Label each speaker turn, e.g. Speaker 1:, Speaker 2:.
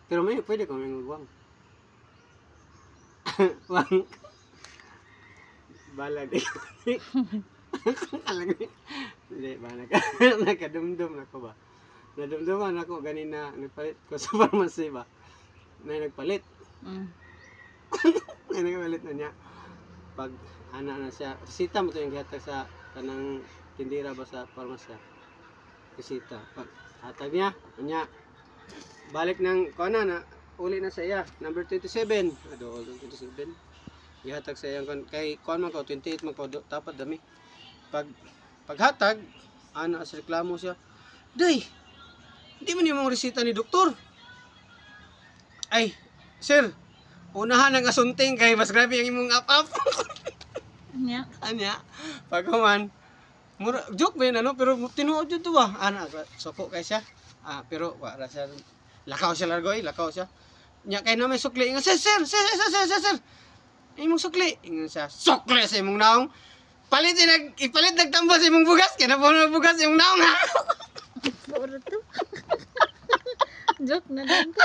Speaker 1: Pero may pwede ko may wang. Wang. Balag. Alag. Hindi ba nakadumdum na ko ba? Nadumduman ako ganina nagpalit ko sa pharmacy ba. Na nagpalit. Ay, nagpalit na niya. Pag ana na siya, resita mo to yung gihatag sa kanang tindira ba sa parmasya. Resita. Pag hatag niya, niya balik ng kuan na uli na sa iya, number 27. Ado, 27. Gihatag sa iyang kuan kay kuan man ko 28 man ko dapat dami. Pag paghatag ana sa reklamo siya. "Day, di man imong resita ni doktor." "Ay, sir, unahan ang asunting kay mas grabe ang imong up-up."
Speaker 2: Nya.
Speaker 1: Anya, pag human, mura, joke ba yun ano, pero tinuod yun to ba? Ana, suko kay siya. Ah, pero wala siya, lakaw siya largo eh, lakaw siya. Nya kay na may sukli, ingon, "Sir, sir, sir, sir, sir, sir, sir. Imong sukli." Ingon siya, "Sukli sa imong naong. Palit nag ipalit nagtambo sa imong bugas, kaya na po na bugas imong naong ha."
Speaker 2: Puro to. Joke na lang to.